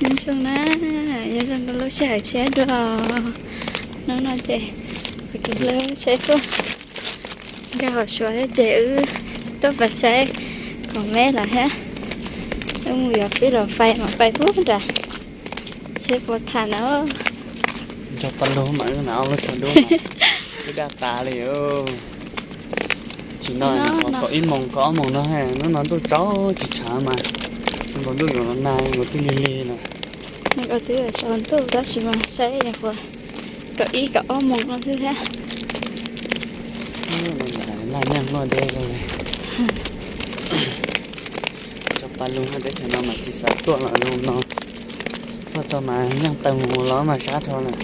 Nyob zoo na, nyob zoo rau lub sij hawm tshiab dua. Hnub no ces kuv tus hlub tsheb tuaj nkag hauv Suav thiab ces wb tuaj pais saib khoom me lawm thiab. Wb mus yuav pib los fais mas fais puag nram tsheb puas tham na. Nco pa lug mas wb na ob lub xyoo dub mas wb daj tas li. Tsis no, kaum ib moos kaum ob moos no, hnub no ntuj tsaus tsis tshav mas nkaus ntuj yuav los nag nkaus twb lig lig lawm. Nkaus twb yuav tsaus ntuj tab sis mas saib nyuam qhuav kaum ib kaum ob moos no xwb thiab. Laj nyeej luaj deb li. Tso pa lug teb chaws no mas tsis xav tuaj los zoo no. Tuaj txog mas yeej tawg mus los mas sab dhau lawm.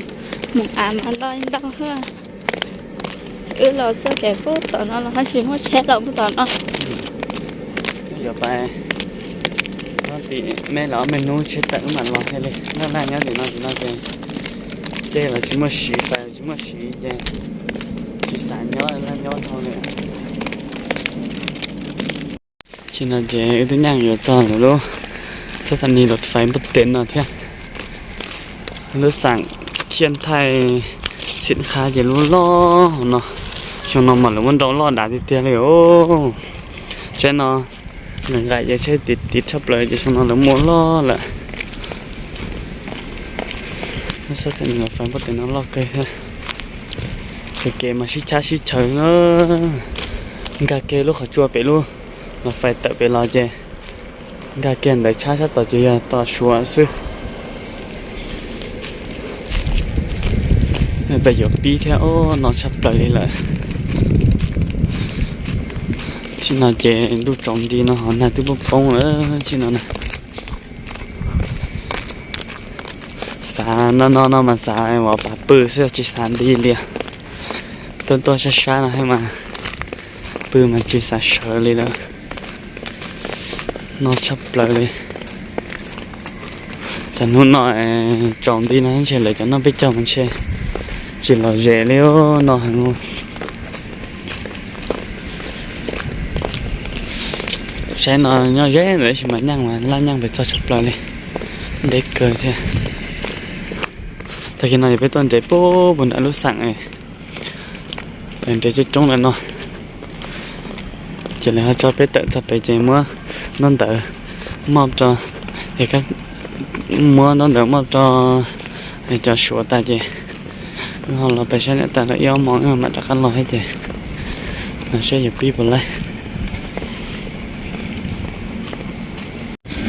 Mus av mas ntau ntau. Wb los txoj kev puag tom no los haj tsis muaj tsheb los puag tom no. Wb yuav pais, no tim me los ob me hnub tsheb tawm wb mam los thiaj li. Laj laj nyob tim no tim no ces tej los tsis muaj siv, fais los tsis muaj siv ces tsis xav nyob, laj nyob dhau li. Tsis no ces wb twb nyeej yuav txog lawm lub xab thas nis los fais npoj tes no thiab. Lub xeem thiaj thaij xim qha ces lub loj hauv no, xyoo no mas lawv muab nrau loj dav tiag tiag li os. Tsheb no nqaim nqaim ces tsheb tiv tiv tshaj plaws ces xyoo no lawv muab loj lawm. Lub xab thas nis los fais npoj tes no loj kawg thiab. Ces kev mas sib chab sib chaws na. Nkag kiag lub qhov tsua pem lub los fais tawm pem los ces nkag kiag ntawd tshab sab tod ces yog tom Suav xwb. Peb yuav pib thiab, o, no tshaj plaws li lawm. Tsis no ces ntuj tsaus nti no ho nag twb poob poob lawm tsis no na. Xav no no no mas xav ua pas pw xwb tsis xav nti li. Tuaj tuaj sab sab no thiab mas pw mas tsis xav sawv li lawm. No tshaj plaws li. Cov hnub no tsaus nti no ntshe lawv cov noj peb caug mas ntshe tsis lom zem li no heev. Saib no nyob ze ntawd tab sis mas nyeej mas laj nyeej pes txog tshaj plaws li. Deb kawg thiab. Tag kis no yog peb tuaj nres puag puag nram lub xeem, nres coob coob lawm no. Ces lawv ho tso peb tawm txog pem ces muab ntaub ntawv moj rau, muab ntaub ntawv moj rau cov Suav tas ces wb ho los pais saib niam tais lawv ib ob hmos wb mam rov qab los thiab ces los saib yuav pib puas laij.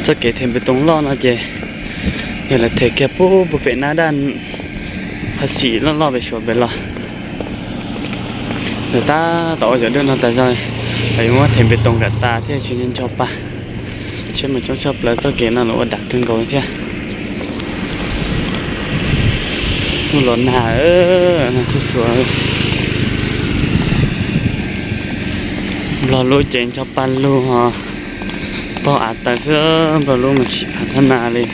Txoj kev them npe toos loj no ces yog lawv them kiag puag puag pem nab daj phaj xim loj loj pem Suav pem los. Lawv tab tom ua cov dej no tas zog, lawv yuav muab them npe toos kom tas thiaj tsis ncho pa. Tsheb mas coob tshaj plaws txoj kev no los ua dav kawg nkaus thiab. Ntuj los nag, nag xuj xuav. Nplog lub ces ncho pa lug ho pog av taws xwb, Nplog lub mas tsis phav thab nas li.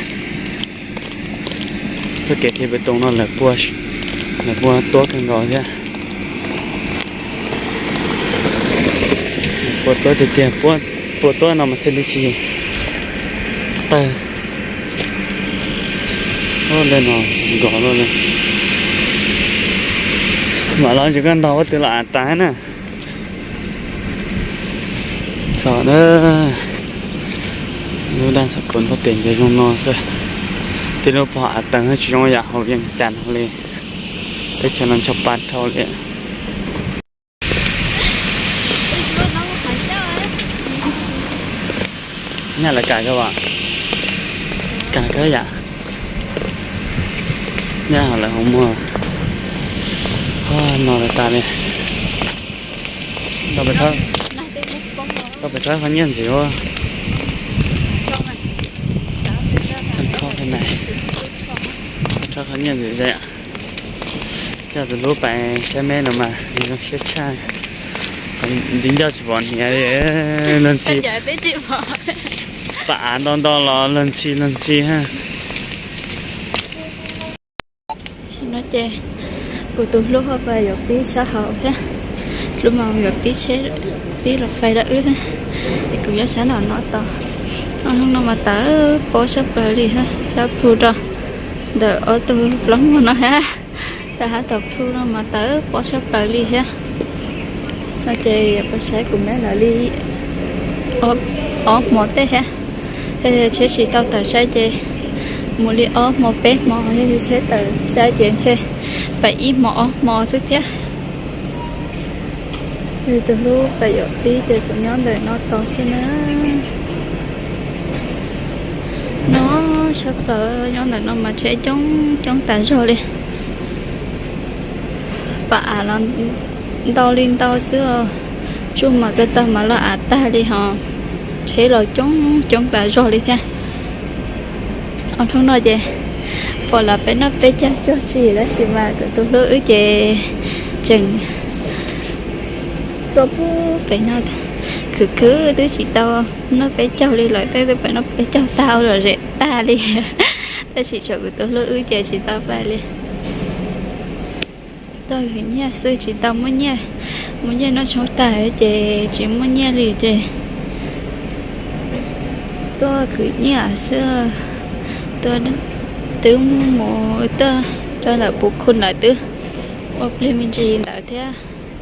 Txoj kev them npe toos no lawv pua, lawv pua tuab kawg nkaus thiab. Pua tuab tiag tiag, pua tuab no mas thiaj li tsis tawg. Ub, dej no nkos luaj li. Mam los tsis koj ntog ua twg los av tas na. Txog na, lub daj ntxhov kaus npua tes nce zoo no xwb. Tej lub pog av taws tsis zoo yam hauv Vias Cas no li. Teb chaws no ncho pa dhau li. Nyaj lawv kam kawg as, kam kawg yam. Nyaj ho lawv ho muag, ho no lawv tas li. Tau pes txhob qhov nyiaj ntxiv ua, txhob qhov nyiaj ntxiv ze. Coj tus hlub pais saib meb no mas zoo siab tshaj. Nti ncauj tsis pom hniav li. Luag ntxhi, pam av nto nto los luag ntxhi luag ntxhi ha. Tsis no ces kuv tus hlub ho pais yuav pib sab hauv thiab, hlub mas yuav pib tsheb, pib los fais rau wb, es kuv nyob sab nram no tos. Hnub no mas tawv pob tshaj plaws li thiab, sab plhu rau ntawm ob tug plaub muag no thiab. Rau hab tom plhu no mas tawv pob tshaj plaws li thiab. No ces pab saib kuv meb lawv li ob hmo tej thiab. Yog tsheb tsis tau tawm saib ces mus li ob hmo peb hmo, yog tsheb tawm saib ces ntshe pais ib hmo ob hmo xwb thiab. Tus hlub pais yuav pib ces kuv nyob ntawm no tos xwb na. No sab plaws nyob ntawm no mas tsheb coob coob tas zog li. Pam av los ntau li ntau xwb, tsuj mas ko taw mas loj av tag li hos, tsheb los coob coob tas zog li thiab. Ob hnub no ces pom lawv peb noj peb caug cuag tsi tab sis mas kuv tus hlub wb ces tseem tuaj pub pem no, khwv khwv twb tsis tau noj peb caug li lawm, twb pem noj peb caug tag ua lom zem tag li. Tab sis tshuav kuv tus hlub wb ces tsis tau pais li. Tuaj khwv nyiaj xwb tsis tau muaj nyiaj, mus nyiaj noj tshoob tag ces tsis muaj nyiaj li ces tuaj khwv nyiaj xwb. Tuaj, twb mus tuaj rau ntawm puv khu ntawd twb ua pliag me ntsis ntawd thiab,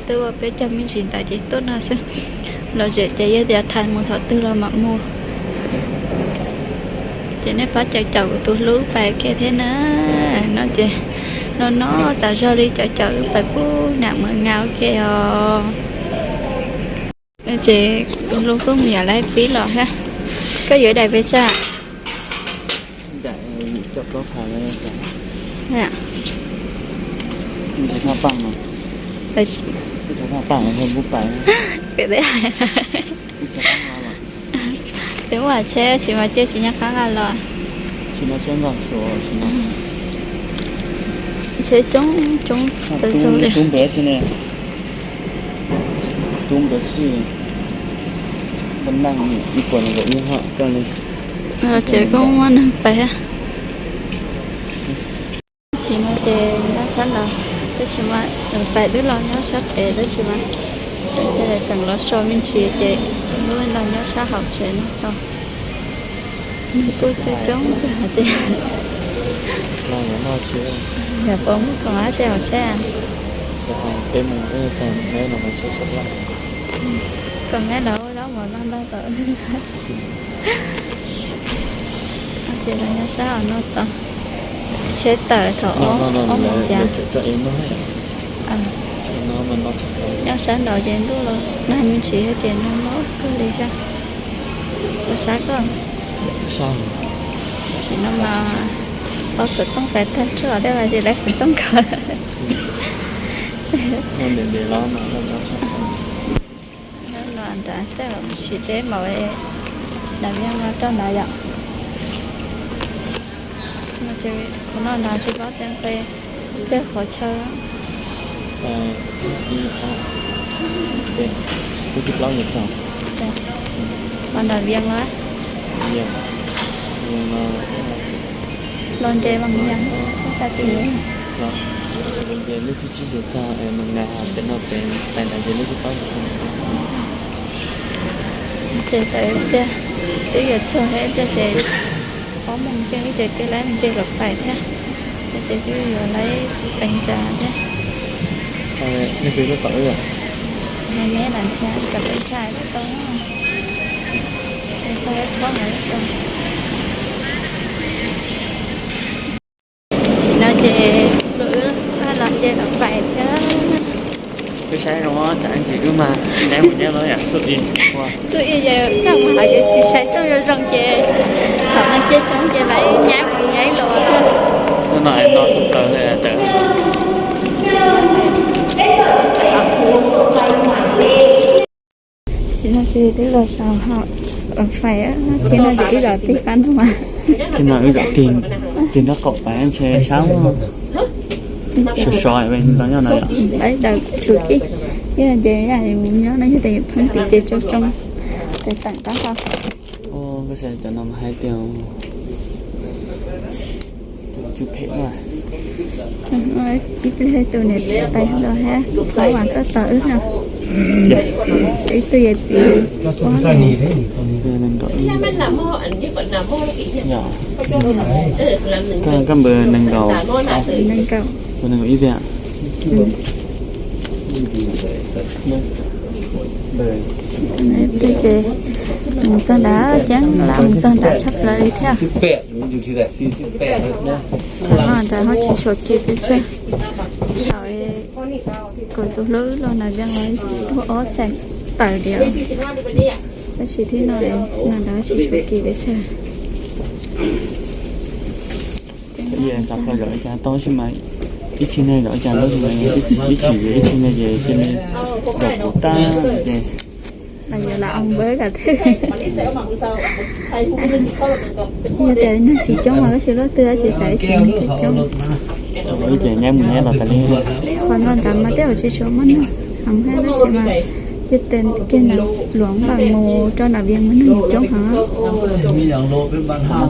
twb ua peb caug me ntsis ntawd ces tuaj no xwb. Lom zem ces yog tias thaiv mus thaum twg los mam mus. Ces nej pab caum caum kuv tus hlub pais ua ke thiab na. No ces no no tas zog li, caum caum wb pais pub nam mus nqa ua ke os. Ces kuv tus hlub kuj mus yam lawv pib los thiab. Koj yuav daim pes tsawg? Twb ua tsheb tab sis mas cia tsis nco qab nqa los. Tsheb coob coob tas zog li. Ces kuj muaj neeg pais thiab. Tsis no ces nyob sab no, tab sis mas pais twb los nyob sab pem tab sis mas tseem los so me ntsis ces lub no nyob sab hauv tsev no tau. Kuj coob coob tiag ces yog puas muaj khoom dab tsi hauv tsheb? Khoom neb los ua zaub mov noj ntau tom. Ces los nyob sab hauv no tau. Tsheb tawm thaum ob moos cas. Nyob sab nraud ces ntuj los nag me ntsis ces no mob kawg li thiab. Ua sab koj. Tam sim no mas tau xov tooj pais tag tsuag tej vas tsis lawv xov tooj kawg. Nyob no nrad xwb, sim deb npaum nas vias no rau nrad yom. Kuv no nrad tsis paub tias nqe tsawg qhov chaw. Lub tsis plaub yuav txog. Los nram Vias los? Los nres mas yog tas tis. Lub thib tsib yuav txog es mus nqa pem no pem pais nrad ces lub thib plaub yuav txog. Ces tawm tiag, twb yuav txog thiab tiag ces ob moos nkeeg ces twb laib me ntsis los pais thiab. Ces twb yuav laib pais ntsa thiab. Nej twb tuaj tom wb os? Neb lam nrhiav cov pes tsawg tuaj tau, pes tsawg pob ntawd tuaj tau. Tam sim no ces wb los nce los pais thiab. Wb saib zoo tsam ntsis wb mas nyaib mus nyaib los yam xub i. Xub i ces koj mus hais tias tsis saib tau zoo zoo ces thaum no ces coob ces lawv nyaib mus nyaib los. Xub no no txog plaws tawm. Tam sim no ces twb los saum hauv fais, thiab no ces wb zam tig qab ntug mas. Thiab no wb zam tig, tig nraub qaum pais ntshe sab sov sov los nyob no yom. Pais daws tus kib, ib no ces yam li mus nyob no yog tias yus pheej tig ces tsoo tsoo, ces teem qab hau. Koj xav cov no mas hais tias tus cub phem mas. Ib pliag tus niam tais los thiab, qhov uas tuaj tos wb no. Ib tug yawm txiv. Nees nkaum ib. Koj npawb nees nkaum. Nees nkaum. Nees nkaum ib tiag. Peb ces mus txog nrad ceeb lawm, mus txog nrad tshaj plaws li thiab. Ntawd ho tsis tshua kis pes tsawg. Thaum kuv tus hlub los nram Vias los tuaj ob xeem tawm tiag, tab sis thib no no nrad tsis tshua kis pes tsawg. Xav zov ib cas tau sis mas ib txhis neeg zov ib cas lawm, ib txhis ib txhis neeg ces cia li zov kuv tag ces los yuav lam ua npawb kom thiaj. Yog tias neeg tsis coob mas tab sis luag twg tab sis xav ib txhis neeg coob coob. Ib ces nyab mus nyab los tas li. Qhov no nrad mas tej zaum tsis tshua muaj neeg heev thiab tab sis mas yog tias kiag nram Luam Npas mus rau nram Vias mas neeg coob heev.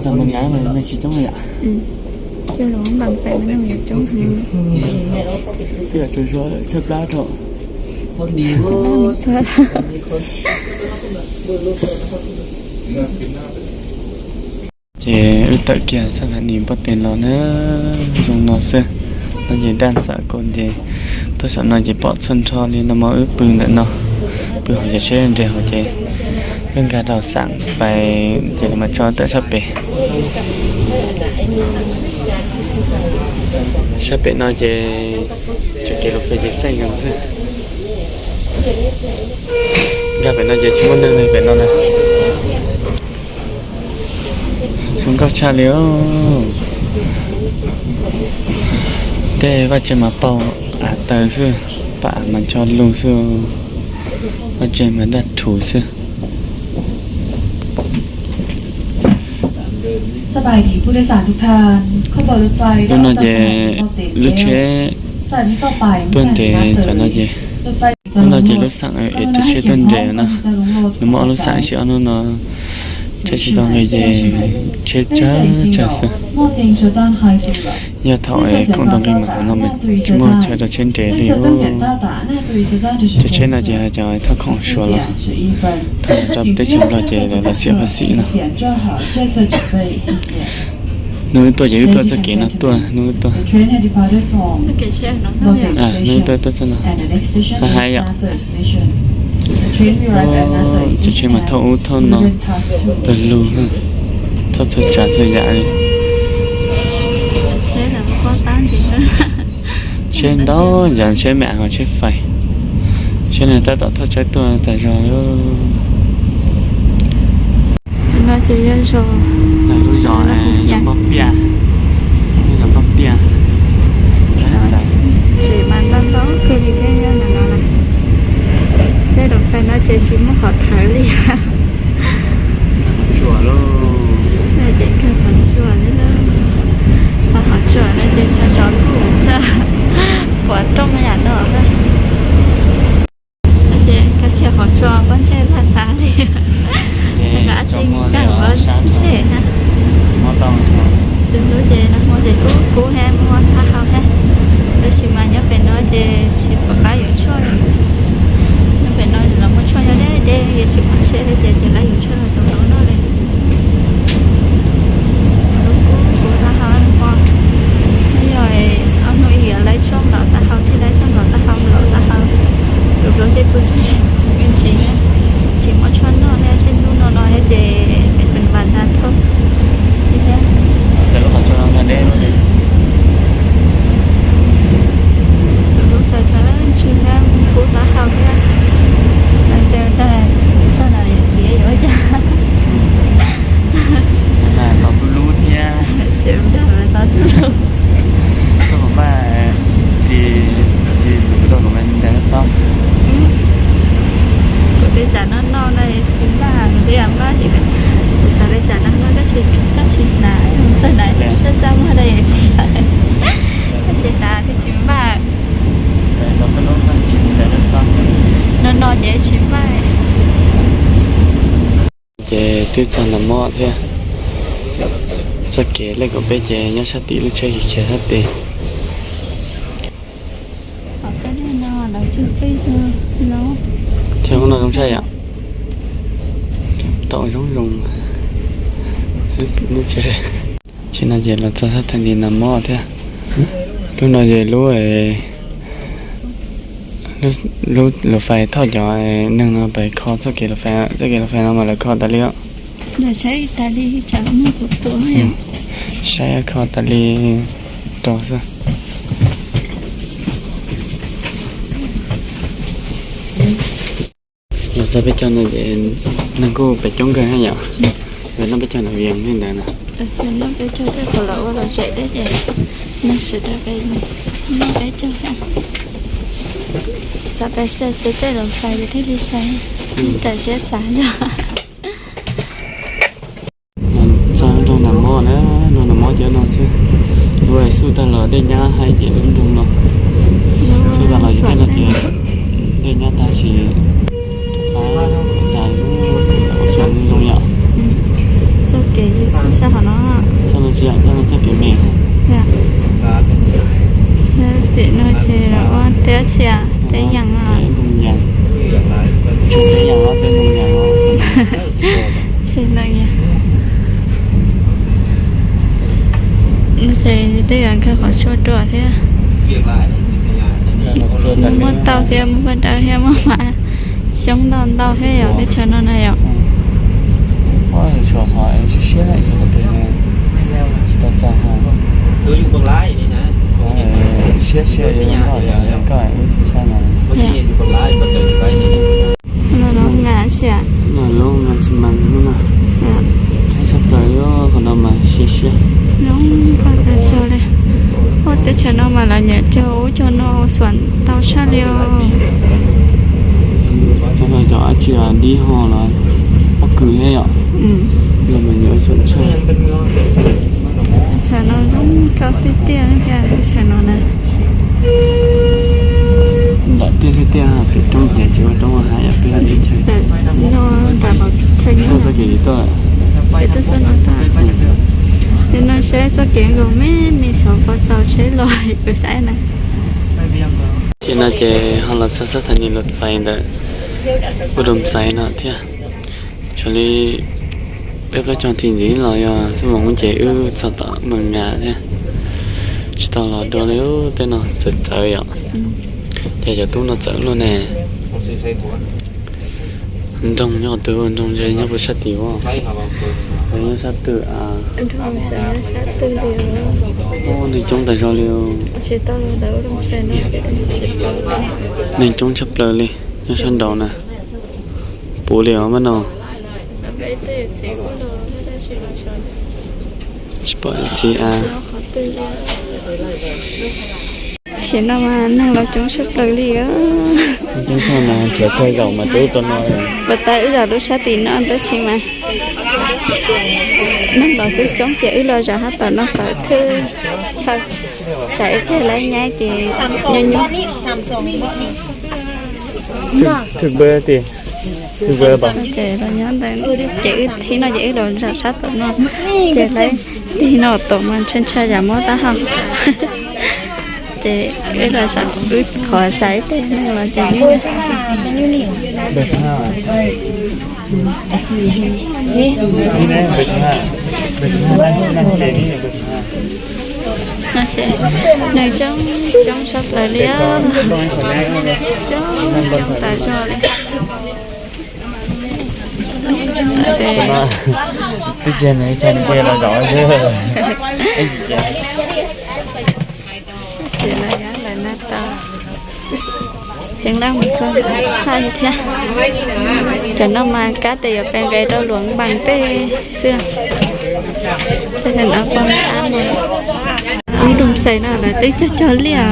Txog Moos Nyab mas neeg tsis coob yom. Kiag Luam Npas pem mas neeg coob heev. Twb yog tsaug zog lawm tshaib plab rau. Ces wb tawm kiag Xab Thas Nis Npoj Tes los na, zoo no xwb. No ces daj ntxawm kawg ces tuaj saum no ces pom txhua nrho li no mas wb pw ntawm no, pw hauv ces seb nres hauv ces wb nkag rau xam pais ces lawv mam tso tawm sab pem. Sab pem no ces cov kev lus fes ces txaij nkaus xwb. Nkag pem no ces tsis muaj neeg li pem no na. Zoo nkauj tshaj li os. Tej vaj tsev mas paug av taws xwb, pam av mas ncho lug xwb, vaj tsev mas daj rhuv xwb. สบายดีผู้โดยสารทุกท่าน ขบวนรถไฟ Lub no ces lub tsheb tuaj nres cov no ces, lub no ces lub xeem es tias tsheb tuaj nres na. Nws muaj ob lub xeem sis ob hnub no tsheb tsis tau nqis ces tsheb tsawg tsawg xwb. Yog thaum es khoom tau nqis mas hauv no mas tsis muaj chaw rau tsheb nres li. Cov tsheb no ces hais tias thauj khoom Suav los thauj rau teb chaws Nplog ces lawv los xiam phaj xim no. Hnub wb tuaj ces wb tuaj txoj kev no tuaj, hnub wb tuaj, hnub wb tuaj tuaj txoj no. Hais yom, cov tsheb mas thauj ub thauj no pawg lug, thauj txhua tsav txhua yam li. Tsheb ntau yam, tsheb me av, tsheb fais, tsheb no tab tom thauj tsawb tuaj tas zog. No ces yog zos, lub zos Npaj Piaj, lub zos Npaj Piaj. Tsev mas ntau ntau kawg li thiab no na. Tej lub fais no ces tsis muaj qhov thawv li. Tsuas lawm, ces kawg qhov tsuas li, qhov tsuas no ces tso tso lub puas rooj yam no. Ces koj kiag qhov tsua pob ntseg tag tas li. Nqa tsis kaj ua ntseg na. Tus hlub ces nag hmo ces kub kub thiab muaj taub hau thiab, tab sis mas nyob pem no ces tsis pom qab yuav tshuaj li. Nyob pem no los muaj tshuaj nyob deb deb, tsis pom tsheb thiab ces tsis qab yuav tshuaj rau tus hlub noj li. Lub kub kub taub hau nag hmo, yog ob hnub ib yuav laib tshuaj nkaus taub hau thiab, laib tshuaj nkaus taub hau nkaus taub hau. Tus hlub tej tug tsis, tsis muaj tshuaj noj thiab, tej hnub no no thiab ces pem pem npas ntag thauj thiab. Tus hlub xav xav ntswg thiab kub taub hau thiab. Txog no txiv yuav cas. Tau tub lub thiab. Tau tub lub. Koj puas npaj ris, ris lus rau kuv mas ntais tau. Kuv tej tsam no no no tsis npaj, kuv tej yam npaj tsis, kuv xav li tsam no no tab sis tab sis hnav, xav hnav txaj txaj muag no tsis, tab sis hnav thiaj tsis npaj. No no ces tsis npaj. Ces twb txog nram mov thiab. Txoj kev lej kaum peb ces nyob sab tim lub tsheb khiav sab tid. Qhov no lawv tswj tij no, Ces hnub no zoo tshaj yom, tau zoo zoo. Tam sim no ces los txog sab Thaiv Nis Nas Mob thiab. Lub no ces lub, lub luv fais thauj cov neeg no pais kho txoj kev luv fais, txoj kev luv fais no mas lawv kho tas li os. Saib kho tas li rau xwb. Los txog peb caug no ces neeg kuj pem coob kawg thiab yom. Yog noj peb caug ntawm Vias li ntawd na. Noj peb caug tej qhov lawv ua los tsev thiab ces neeg sawv daws pem noj peb caug thiab. Xav pais saib peb tej luv fais ces thiaj li saib, rawm siab xav zog. Txog nroog Nas Mob na, nroog Nas Mob ces no xwb. Lub xub tag los dej nyab hais ces lub nroog no. Xub tag los ces tej no ces dej nyab tag sis tas ua xyom zoo yom. Txoj kev sab hov no, txoj no tsis yog txoj no txoj kev me. Tim no ces ua teb tshia, teb yees, teb yees, teb yees, teb yees. Tsis ntoo yog ces tej yam nkag qhov tsua ruam thiab. Muaj tauj thiab, muaj paj dawb thiab, muaj hmab xyoob ntau ntau thiab yom, teb chaws no na yom. Siab siab, siab siab koj wb sib sab no. Lub ngas xi mas no, sab plaws li qhov no mas siab siab. Zoo koj tas xyov li, ua teb chaws no mas lawv nyiam cog ub cog no ua xyom tau tshaj li os. Cov dab tsi dib ho los pob kws thiab yom, los mas nyiam ua xyom tshaj. Teb chaws no zoo nkauj tiag tiag li tiag, teb chaws no na. Nram tiaj tiaj tiaj, pem roob ces tsis ua roob ua hav yom, peb teb chaws. Tuaj txoj kev tuaj. Tim no saib txoj kev nkaus me me xyov puas txaus tsheb los kuv saib na. Tim no ces ho los txog sab Thaiv Nis Luv Fais ntawm Ua Doo Xais no thiab. Xyov li peb plaub caug thim ntxiv los yog xab moos ces wb txog tom Mes Nkas thiab. Tsis tau los dua li, tej no txawv txawv yom. Ces cov tub no txawv luaj ne. Nroog nyob qhov twg, nroog ntshe nyob puag sab tim ub, nyob sab twg a? Neeg coob tas zog li. Neeg coob tshaj plaws li, nyob sab nraud na. Puv li os mab no. Tsis pom txiv a. Tim no mas neeg los coob tshaj plaws li. Coob tshaj mas nrhiav txog zaum mas twb ua tau no. Puas tau wb zos lub sab tim no tab sis mas neeg los coob coob ces wb los zov hab tom no kom thwj chaw, tsam ib pliag lawv nyaib ces nyuaj nyuaj. Thwj npawb tiag, thwj npawb pom. Ces los nyob ntawd ces wb thib no ces wb los zov sab tom no, ces lawv tig no tom mas ntshai ntshai yam mob tab hau. Ces wb los zov wb qhov sai ib teg neeg los ces neeg coob coob tshaj plaws li, coob coob tas zog li. Twb tsis nws tsis nws los zaum xwb. Ces lawv nyob lawv na tau. Tseev laj mus txog tshaj thiab. Cov no mas kab tes yuav pe nqe rau luam npaas tej xwb. Tej no pom ab no. Ub, Doo Xais no lawv twb cog cog liaj.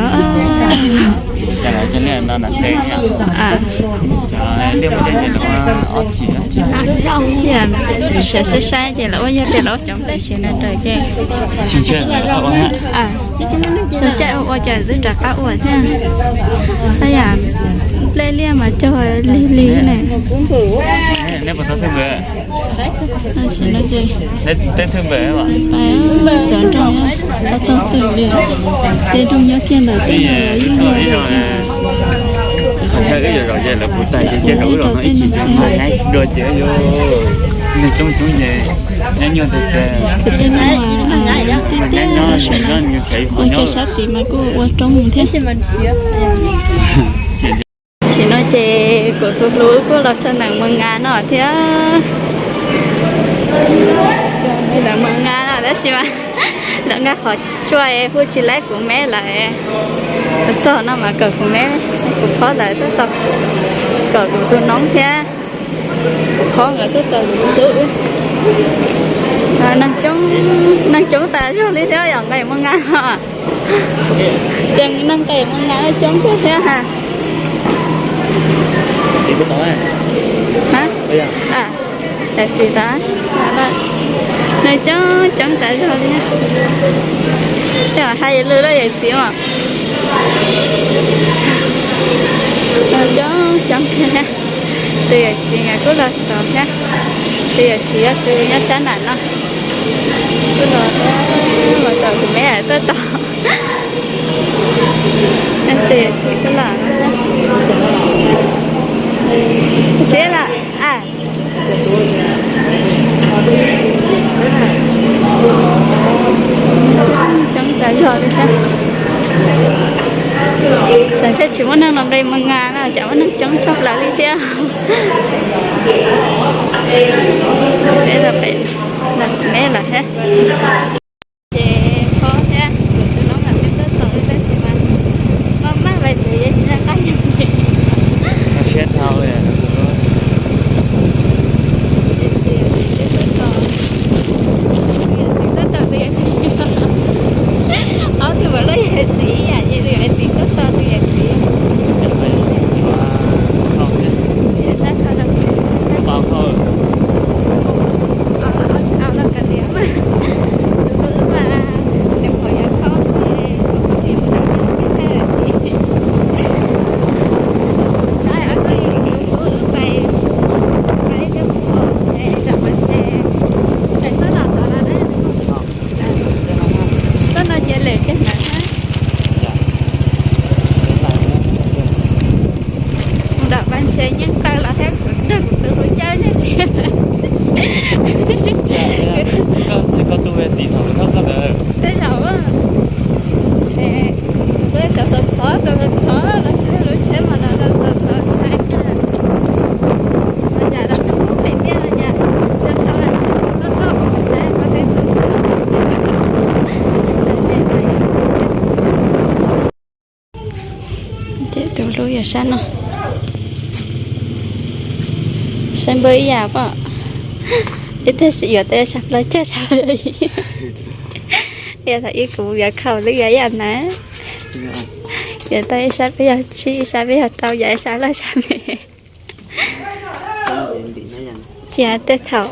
Siav saib saib ces lawv ua yog tias lawv cov nplej siav na raws ces txog caij ua ua cas twb rov qab ua thiab. Tab yam nplej liaj mas cog lig lig ne. Xyov nrog, tau twg li, tej nrog nyob kiag ntawm tej no. Thaum wb zom zaws ces lawv puv tais ces cia rau wb los no ib chim ces mas nyaib dua ces yuav neeg coob coob ces nyob nyuag ntawd ces tej no mas nyob nyob sim nyob nws chav ua cov sab tid mas kuj ua roob mus thiab. Tam sim no ces kuv tus hlub kuj los xaw nees Mws Ngas no thiab. Lawv Mws Ngas no tab sis mas lawv nqa qhov tsua es hu tsis laib kuv meb lawm. Txog no mas kom kuv meb, kuv phob ntawd tuaj tos, kom kuv tus noob thiab kuv phob nkawd tuaj tos kuv tus hlub. Neeg coob, neeg coob tas zog li thiab yom, nqes Mws Ngas no. Ces neeg nqes Mws Ngas coob tiag thiab ha. Yawm txiv, neeg coob coob tas zog li. Tej zaum hais lus lawm yawm txiv mas. Neeg coob coob thiab. Tus yawm txiv nkawd kuj los tos thiab. Tus yawm txiv yog tus nyob sab nram no. Kuj los, los tos kuv meb tuaj tos. Tus yawm txiv kuj los thiab. Txiv los a. Coob tas zog li thiab. Xyov ntshe tsis muaj neeg los nqes Mws Ngas no, cas muaj neeg coob tshaj plaws li thiab. Peb los pem, los pem meb lawm thiab. Ces phob thiab kuv tus noob mam li tuaj tos tab sis mas maj maj mas tseem yuav tsis nqa yog siab dhau. Tuaj tos, tuaj tos tus yawm txiv, ob tug mas loj yawm txiv ib yam ces tus yawm txiv tuaj tos tus yawm txiv. Sab dhau rau. Au los kav liam mas, tus hlub mas nws pom yog khau ces tus hlub tias mus nram yog peb thaij lawm ces saib ob tug tus hlub pais, pais ib tug pom es tam pais ces pais txog nram tod no na. Txog no ces lem kiag ntawd na. Mus nram pas ntses nyeej taw los thiab kuv nrog kuv tus hlub caij nyob tsis. Koj txiv koj tu tim thaum koj ntawd. Tej zaum kuv cov xov thov, xov thov los xwb lub siab mas los xov thov saib na. Ua cas los xwb pem tiaj los cas, cov thov loj loj saib koj teb tus. Ces tus hlub yog sab no, saib npawb ib yam pom, ib tag sim yuav tau ib sab plaub caug sab plaub yim. Yog thaum ib kuv yuav khaus lub yuav yam ntawd, yuav tau ib sab peb yog tsib, ib sab peb yog rau, yog ib sab loj sab me. Cia tej thaum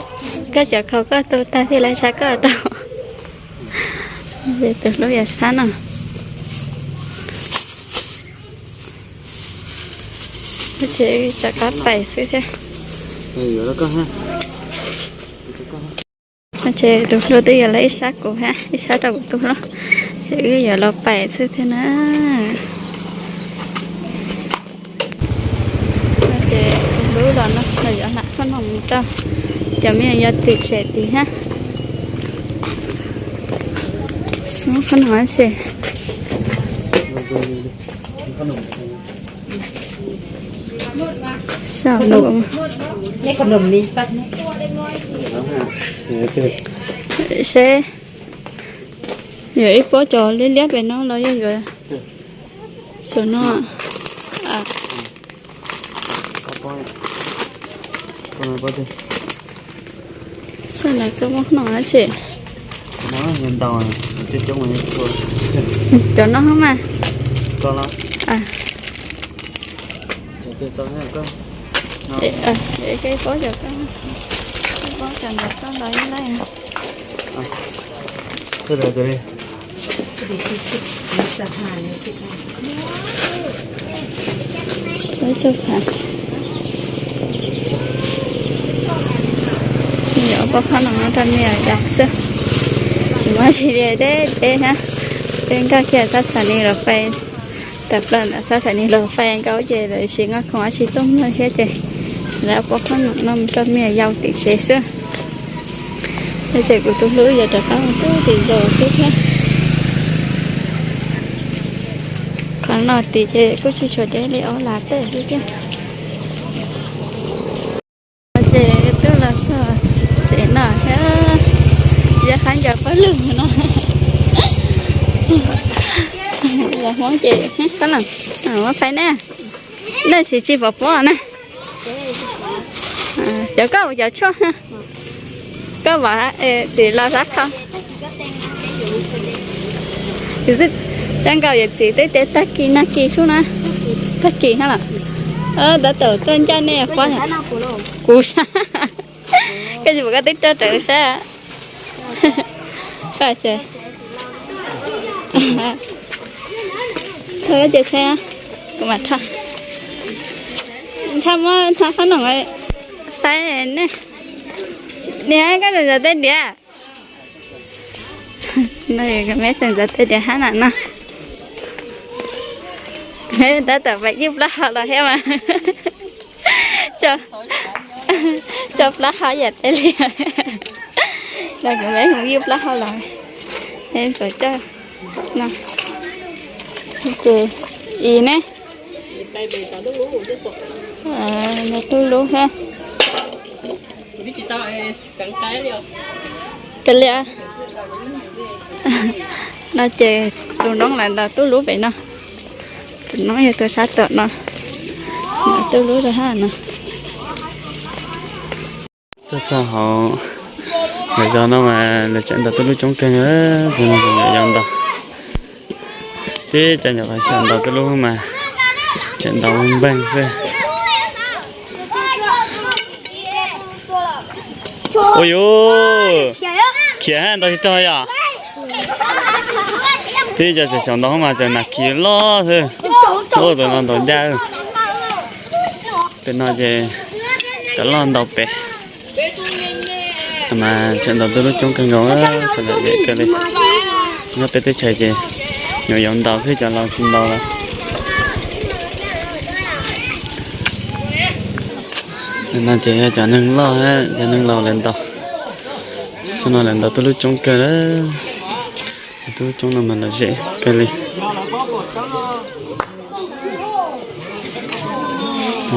koj cov khaus koj tu tag thiaj li sab koj rau. Tus hlub yog sab no. Ces rov qab pais xwb thiab. Ces tus hlub twb yuav lawv ib sab kuv thiab ib sab rau kuv tus hlub. Ces wb yuav los pais xwb thiab na. Ces tus hlub los no los yuav hnav khob noom mus rau cov me nyuam yaus tim tsev tid thiab. Muab khob noom ces seb yuav ib pob cov liab liab pem no los yog yuav xaum no. Sab no koj muab khob noom dab tsi? Cov no mas. Ib pob cov koj, ib pob cov ntawd koj los ib laib. Peb caug phav. Yuav ob pob khob noom no rau me nyuam yaus xwb, tsis muaj dab tsi li, deb deb thiab. Peb nkag kiag sab Thaib Teb los pais Tawm plaws ntawm sab xav ni los fais nkaus ces lawv tsis nqa khoom dab tsi tuaj mloog thiab ces lawv ua pob khoom no mus rau me nyuam yaus tim tsev xwb. Ces kuv tus hlub yuav rov qab mus tub tim zos xwb thiab. Qhov no tid ces kuj tsis tshua deb li ob lab tej xwb thiab. Ces twb los txog tsev no thiab, yog qab ncaws pawg lug no. Yog Hmoob ces muab faib ne, nej tsis tsis pom pob na. Cov koj cov tshuaj, koj vam txiv los sab khau. Coj nkaus yawm txiv twb tias tag kis nag kis sub na, tag kis hab los. Tab tom tuaj ncaj nej pob, kuv sab, koj tsis pom koj twb rau rawv sab. Koj ces, koj ces tshaib, kuv mam rho. Ntshai muab thab qhob noom faib ne. Niam, koj ntxeev ntxeev tej diav. No kuv me tseem ntxeev tej diav hab na no. Kuv me tab tom pais ywj plaub hau los thiab mas. Tso plaub hau yam tej li. Los kuv me mus ywj plaub hau los. Kom coj no. Ces i ne, ntaus tub lub thiab. Kav liam. No ces tus noob lawv ntaus tub lub pem no. Tus noob yog tus sab tom no, ntaus tub lub rau hab no. Tuaj txog hauv lawv zos no mas lawv tseem ntaus tub lub coob kawg, tus no tus nyuam yaus ntaus. Tib cov nyuam qhuav xyaum ntaus tub lub mas tseem ntaus npeeg xwb. Ua yuv, khiav ntaus tsis raug yom. Tib cov tseem xyaum ntaus mas tseem nas khi loj xwb. Ua tus no ntaus ncaj. Pem no ces cov loj ntaus pem. Mas tseem ntaus tub lub coob kawg nkaus, tseem ntaus yam kawg li. Nyob peb teb chaws ces nyuam yaus ntaus xwb, cov laus tsis ntaus lawm. No ces yog cov neeg loj, cov neeg laus lawv ntaus. Xyoo no lawv ntaus tub lub coob kawg, tub lub coob no mas lom zem kawg li.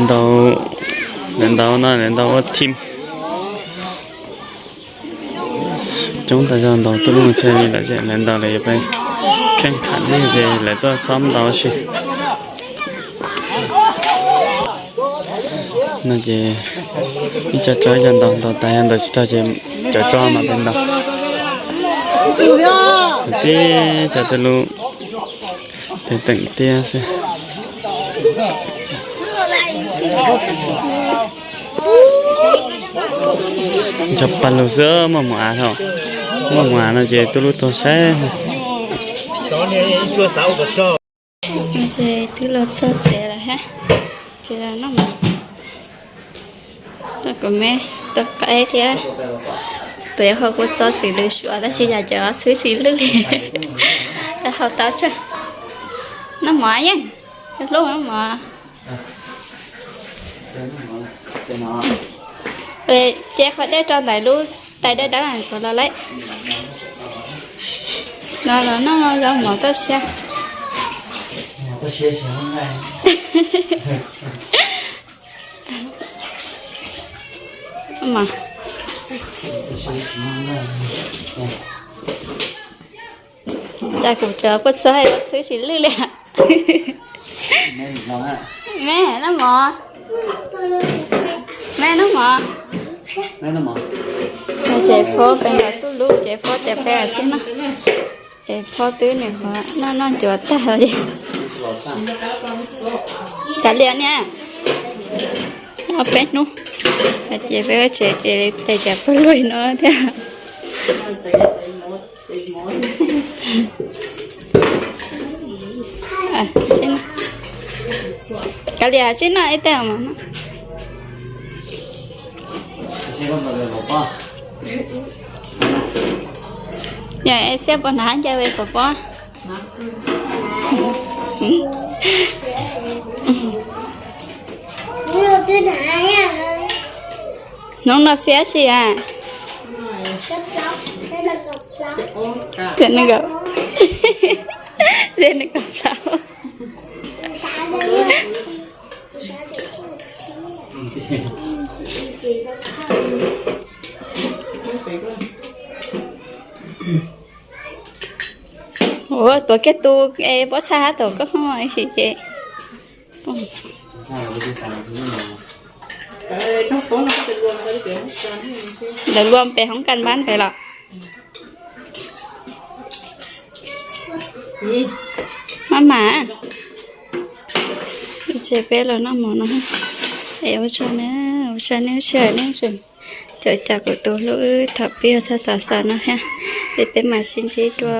Ntaus, lawv ntaus no lawv ntaus ua team. Coob tas zog ntaus tub lub thiaj li lom zem, lawv ntaus lawv yuav pab kheej kham li ces lawv tuaj xob ntaus si. No ces ib co tso ib co ntaus, ntaus tas yog ntaus tsis tag ces cov tso mam li ntaus. Tib cov tub lub teem tiab xwb. Ntsha paj lug xwb, muaj mus av thaum, muaj mus av no ces tub lub tuag saib. Ces twb los txog tsev lawm hab, ces los noj mov. Kuv me tau qaib thiab, tus yuav hau kuv txob xws lwj suav tab sis yog cov txhwb tsis lwj li. Hau tau tso. Noj mov yeej, hlub noj mov. Ces qhov dej rau ntawm lub tais dawb dawb kuv los lawm. Los los noj zaub mov toj siab. Cas kuv cov kua txob txhwb tsis lwj li. Me noj mov, me noj mov. Ces phob peb ntaus tub lub ces phob tias peb sib noj. Ces phob twb nws qhuav noj noj ncuav tag li. Kav liam niam, ob peb hnub ces peb ua tsev ces tes cas pawg lug no thiab. Kav liam sib noj ib teg mas. Yog xiab puas hnav ncaws pom pob. Hnub no xiab tsi a? Xiab nees nkaum, xiab nees nkaum plaub. Ua tuav kiag tus es pob txha hab tom koj ho sim ces. Lawv luam pem hoob kas npab pem los. Maj mam, ces peb los noj mov no. Es ua tsaug na, ua tsaug nej sawv daws nej tseem caum kuv tus hlub wb thaum pib txog tav xaus no thiab. Es peb mam sib ntsib dua,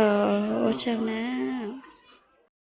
ua tsaug na.